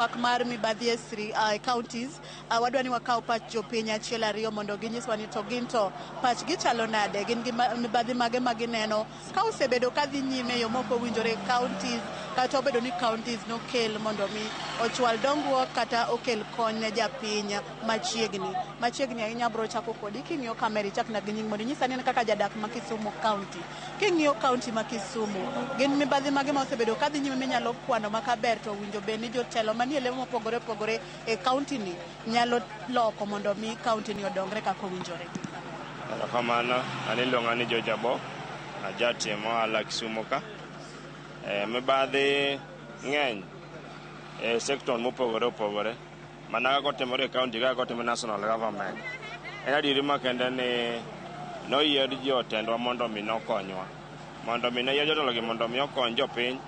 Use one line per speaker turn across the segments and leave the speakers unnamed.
Twak mar mibadhi e counties, wadwa ni wakaw pach jopiny achiel ariyo mondo ginyiswa ni to gin to pachgi chalo nade, gin gi mibadhi mage ma gineno ka osebedo ka dhi nyime e yo mok owinjore e counties, kata obedo ni counties nokel mondo mi ochwal dongruok kata okel kony ne japiny machiegni. Machiegni ahinya abro chako kodi king'iyo kamera ichakna gi nying mondo inyisa ni en kaka jadak ma Kisumu County. King'iyo kaunti ma Kisumu, gin mibadhi mage ma osebedo ka dhi nyime minyalo kwano ma kaber to owinjo bed ni jotelo manie level mopogore opogore e kaunti ni nyalo loko mondo mi kaunti ni odongre kaka owinjore?
Erokamano, an iluonga ni George Abok, ajatim ohala Kisumu ka. Mibadhi ng'eny e sector mopogore opogore. Mana kaka otimore e county kaka otimore national government. En adieri makende ni noyier jotendwa mondo mi nokonywa. Mondo mi noyier jotelogi mondo mi okony jopiny,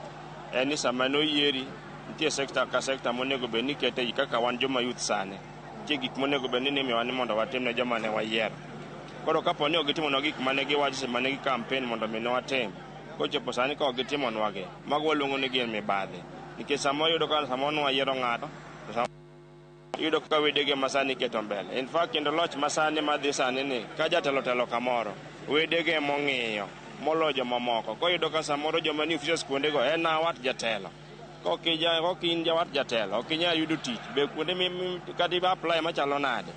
en ni sama noyieri, nitie sector ka sector monego bed ni ikete kaka wan joma youth sani. Nitie gik monego bed ni nimiyowa ni mondo watim ne joma ne wayiero. Koro kapo ni ok gitimonwa gik mane giwacho seche mane gi campaign mondo mi ne watim, kochopo sani ka ok gitimonwagi, mago waluongo ni gin mibadhi. Nikech samoro iyudo ka samoro ne wayiero ng'ato, iyudo ka wedege ma sani iketo mbele. In fact, kendo loch masani madhi sani ni, ka jatelo telo kamoro, wedege emong'iyo moloyo jomamoko. Koyudo ka samoro joma ni offices kuondego en awat jatelo. Kok in jawat jatelo, ok inyal yudo tich. Be kuonde kata i apply machalo nade.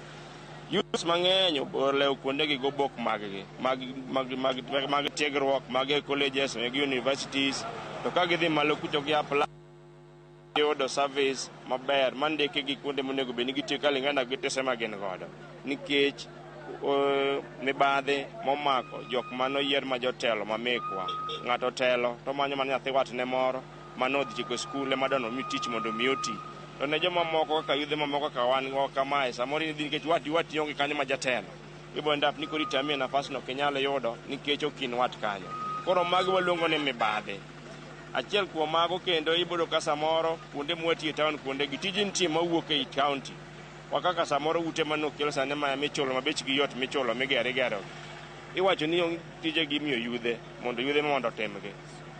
Youths mang'eny olewo kuondegi gobok maggi, mag tiegruok, mag e colleges, mag universities. To ka gidhi malo kucho gi apply, yudo service maber mandike gi kuonde monego bed ni gitiyo kalingana gi tese ma gin godo nikech mibadhi momako jok manoyier ma jotelo ma mekwa. Ng'ato telo to manyo mana nyathi watne moro mane odhi tieko skul ema dwaro mi tich mondo mi oti. To ne joma moko kaka yudhe mamoko kaka wan kamae, samoro idhi nikech wati wati onge kanyo ma jatelo. Ibo end up ni koro itami e nafas no ok inyal yudo nikech ok in wat kanyo. Koro magi waluongo ni mibadhi. Achiel kuom mago kendo iboyudo ka samoro kuonde mwatiye e town kuonde gi tije nitie mawuok ei county. Wa kaka samoro ute manokel sani ma michulo ma bechgi yot michulo migero igero. Iwacho ni tije gi imiyo yudhe mondo yudhe mondo otimgi.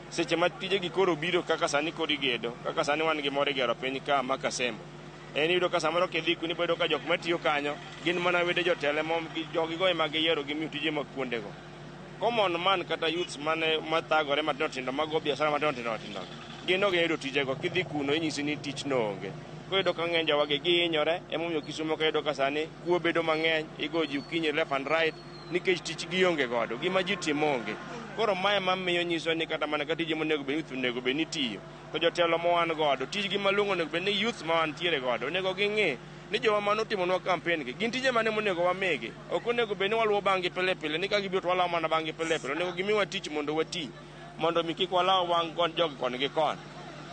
Seche ma tije gi koro biro kaka sani koro igedo, kaka sani wan gi moro igero piny ka ma Kasembo. En iyudo ka samoro kidhi kuno iboyudo ka jok matiyo kanyo gin mana wede jotelo ema jogigo ema giyiero gimiyo tije mag kuondego. Common man kata youths mane mathagore matindo tindo mago biashara matindo tindo tindo gin ok giyudo tijego. Kidhi kuno inyisi ni tich no onge. Koro iyudo ka ng'eny jowagi gihinyore, emomiyo Kisumo ka iyudo ka sani kuo bedo mang'eny, igo ji okinyi left and right nikech tich gionge godo, gima ji timo onge. Koro mae mamiyo nyiso ni kata mana ka tije monego bed ni youth onego bed ni tiyo, to jotelo ma wan godo, tijgi malong'o onego bed ni youth ma wantiere godo onego ging'i ni joma mane otimonwa campaign gi gin tije mane monego wamigi. Ok onego bed ni waluwo bang' gi pile pile ni ka gibiro to walawo mana bang' gi pile pile. Onego gimiwa tich mondo wati, mondo mi kik walaw wang' kon jogi koni gi koni.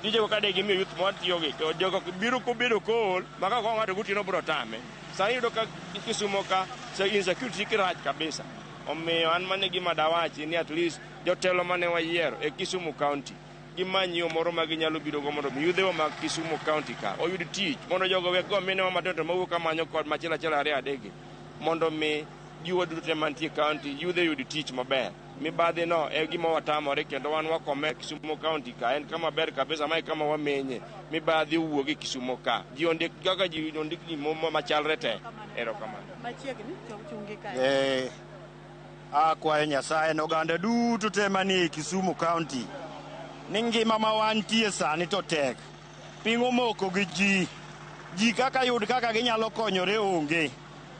Tijego ka de gimiyo youth mawatiyogi to jogo biro kobedo kool ma ka okawo ng'ato gotieno biro tame. Sani iyudo ka Kisumo ka insecurity rach kabisa. Omiyo an mano e gima dawachi ni at least jotelo mane wayiero e Kisumu County gimany yo moro ma ginyalo biro go mondo mi yudhewa mag Kisumu County ka oyud tich mondo jogo wek go minewa matindo to mawuok kamanyo kod machielo achiel ariyo adek gi mondo mi jiwa duto te mantie county yudhe yud tich maber. Mibadhi no e gima watamore kendo wan wakome Kisumu County ka en kama ber kabisa, mae kama wamenye. Mibadhi owuog e Kisumu ka. Ji ondik kaka ji ondik ji machalre te. Erokamano.
Machiegni, chungi kae.
Akwayo Nyasaye ne oganda duto te manie Kisumu County ni ngima ma wantie sani to tek. Piny omoko gi ji. Ji kaka yud kaka ginyalo konyore onge.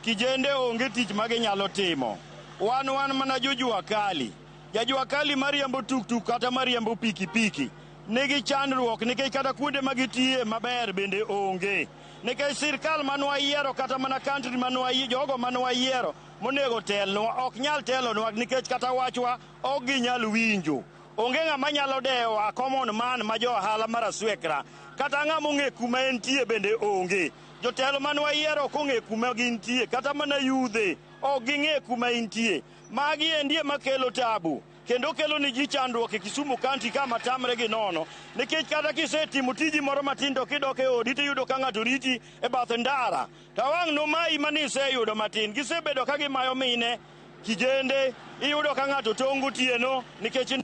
Kijende onge tich ma ginyalo timo. Wan mana jojua kali. Jajua kali mariembo tuktuk kata mariembo pikipiki nigi chandruok nikech kata kuonde ma gitiye maber bende onge. Nikech sirkal manwayiero kata mana country manwayiero, jogo manwayiero monego telnwa ok nyal telonwa nikech kata wachwa ok ginyal winjo. Onge ng'ama nyalo dewo a common man ma jo ohala mar aswekra. Kata ng'ama ong'e kuma entie bende onge. Jotelo manwayiero ok ong'e kuma gintie, kata mana yudhe ok ging'e kuma intie. Magi endi ema kelo tabu kendo kelo ni ji chandruok e Kisumu County ka matamre gi nono. Nikech kata kisetimo tiji moro matin to kidok e odi tiyudo ka ng'ato riti e bath ndara. To wang' nomayi mane iseyudo matin. Gisebedo ka gimayo mine kijende, iyudo ka ng'ato tong' gotieno nikech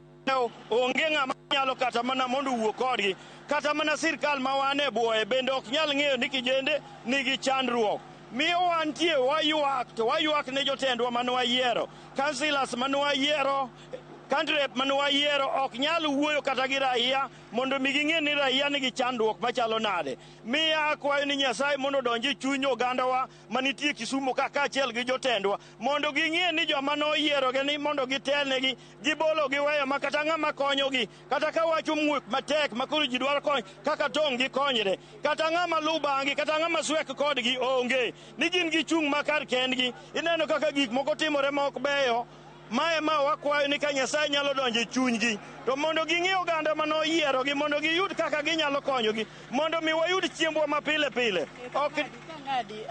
onge ng'ama nyalo kata mana mondo owuo kodgi. Kata mana sirkal ma wan e bwoye bende ok nyal ng'eyo ni kijende nigi chandruok. Miyo wantie waywak to waywak ne jotendwa mane wayiero. Councillors mane wayiero, county rep mane wayiero ok nyal wuoyo kata gi raia mondo mi ging'e ni raia nigi chandruok machalo nade. Miyo akwayo ni Nyasaye mondo odonj e chuny ogandawa manitie Kisumu ka kaachiel gi jotendwa mondo ging'e ni joma noyierogi ni mondo gitelnegi gibolo giweyo ma kata ng'ama konyogi kata ka wach omuok matek ma koro ji dwaro kony kaka tong' gikonyre kata ng'ama luw bang'gi kata ng'ama swek kodgi onge ni gin gichung' ma kar kendgi. Ineno kaka gik moko timore ma ok beyo. Mae ma wakwayo ni ka Nyasaye nyalo donjo e chunygi to mondo ging'e oganda mane oyierogi mondo giyud kaka ginyalo konyogi mondo mi wayud chiembwa ma pile pile. Ok
Kang'adi,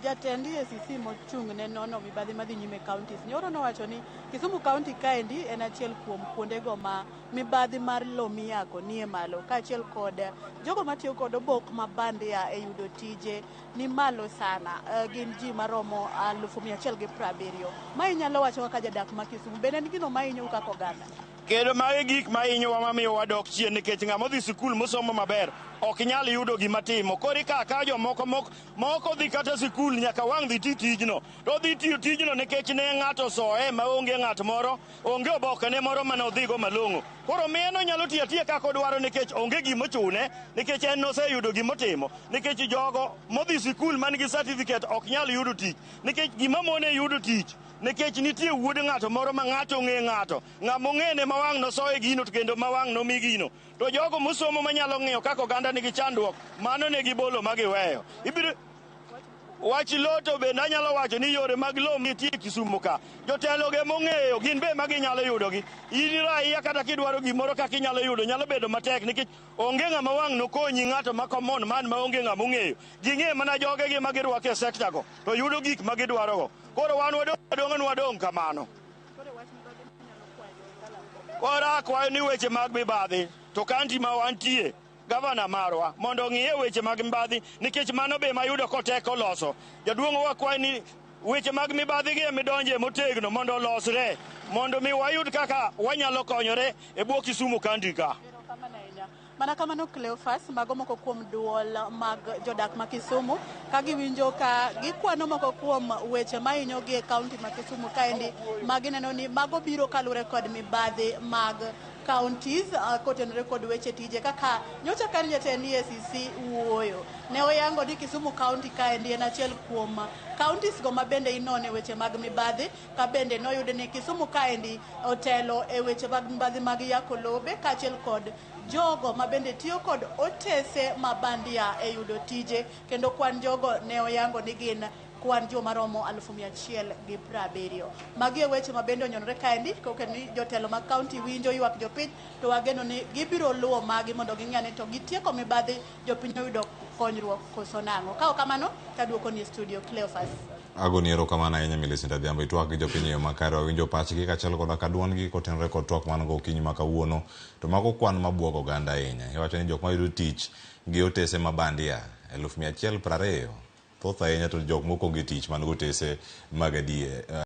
jatend EACC mochung' ne nono mibadhi madhi nyime e counties nyoro nowacho ni Kisumu County kaendi en achiel kuom kuondego ma mibadhi mar lowo miyako nie malo kaachiel kod jogo matiyo kod obok ma bandia e yudo tije ni malo sana. Gin ji maromo 170,000. Ma inyalo wacho kaka jadak ma Kisumu, bende en gino mahinyou kaka oganda?
Kendo magi gik ma hinyowa mamiyo wadok chien nikech ng'ama odhi sikul mosomo maber ok nyal yudo gima timo. Koro ikawo akawa jomoko ma ok odhi kata sikul nyaka wang' dhi ti tijno. To odhi tiyo tijno nikech ne ng'ato osoye maonge ng'at moro, onge obokene moro mane odhigo malong'o. Koro miye no nyalo tiyo atiya kaka odwaro nikech onge gimochune nikech en noseyudo gimotimo. Nikech jogo modhi sikul man gi certificate ok nyal yudo tich. Nikech gima mone yudo tich nikech nitie wuod ng'ato moro ma ng'ato ong'e ng'ato. Ng'ama ong'ene ma wang' nosoye gino to kendo ma wang' nomi gino. To jogo mosomo manyalo ng'iyo kaka oganda nigi chandruok, mano ne gibolo ma giweyo. Ibiro wach lo to bende anyalo wacho ni yore mag lo nitie Kisumu ka. Jotelo ge mong'eyo gin be ma ginyalo yudogi. In raia kata kidwaro gimoro kaka inyalo yudo nyalo bedo matek nikech onge ng'ama wang' nokonyi ng'ato ma common man maonge ng'ama ong'eyo. Ging'e mana jogegi ma girwako e sector go to yudo gik ma gidwarogo. Koro wan wadong' adong'a ni wadong' kamano. Koro akwayo ni weche mag mibadhi to county ma wantie gavana marwa mondo ong'iye weche mag mibadhi nikech mano be mayudo kotek oloso. Jaduong' wakwayo ni weche mag mibadhi gi emidonje motegno mondo olosre mondo mi wayud kaka wanyalo konyore e bwo Kisumu County ka.
Erokamano ahinya. Mana kamano Cleophas, mago moko kuom duol mag jodak ma Kisumu ka giwinjo ka gikwano moko kuom weche mahinyogi e kaunti ma Kisumu kaendi ma gineno ni mago biro kaluwore kod mibadhi mag counties kotenore kod weche tije kaka nyocha kan jatend EACC wuoyo ne oyango ni Kisumu County kaendi en achiel kuom counties go ma bende inone weche mag mibadhi ka bende noyud ni Kisumu kaendi otelo e weche mag mibadhi mag yako lobe kaachiel kod jogo ma bende tiyo kod otese ma bandia e yudo tije kendo kwan jogo ne oyango ni gin kwan joma romo 170,000. Magi e weche ma bende onyonore kaendi koke ni jotelo mag kaunti winjo ywak jopiny to wageno ni gibiro luwo magi mondo ging'e ni to gitieko mibadhi jopiny oyudo konyruok koso nang'o. Ka ok kamano taduoko ni e studio Cleophas.
Agoni erokamano ahinya Millicent Adhiambo itwak gi jopiny e yo makare wawinjo pachgi kaachiel koda ka duondgi kotenore kod twak man go okinyi ma kawuono to mago kwan mabuogo oganda ahinya iwacho ni jok mayudo tich gi otese ma bandia 120,000 thoth ahinya to jok moko onge tich man go otese mag adier.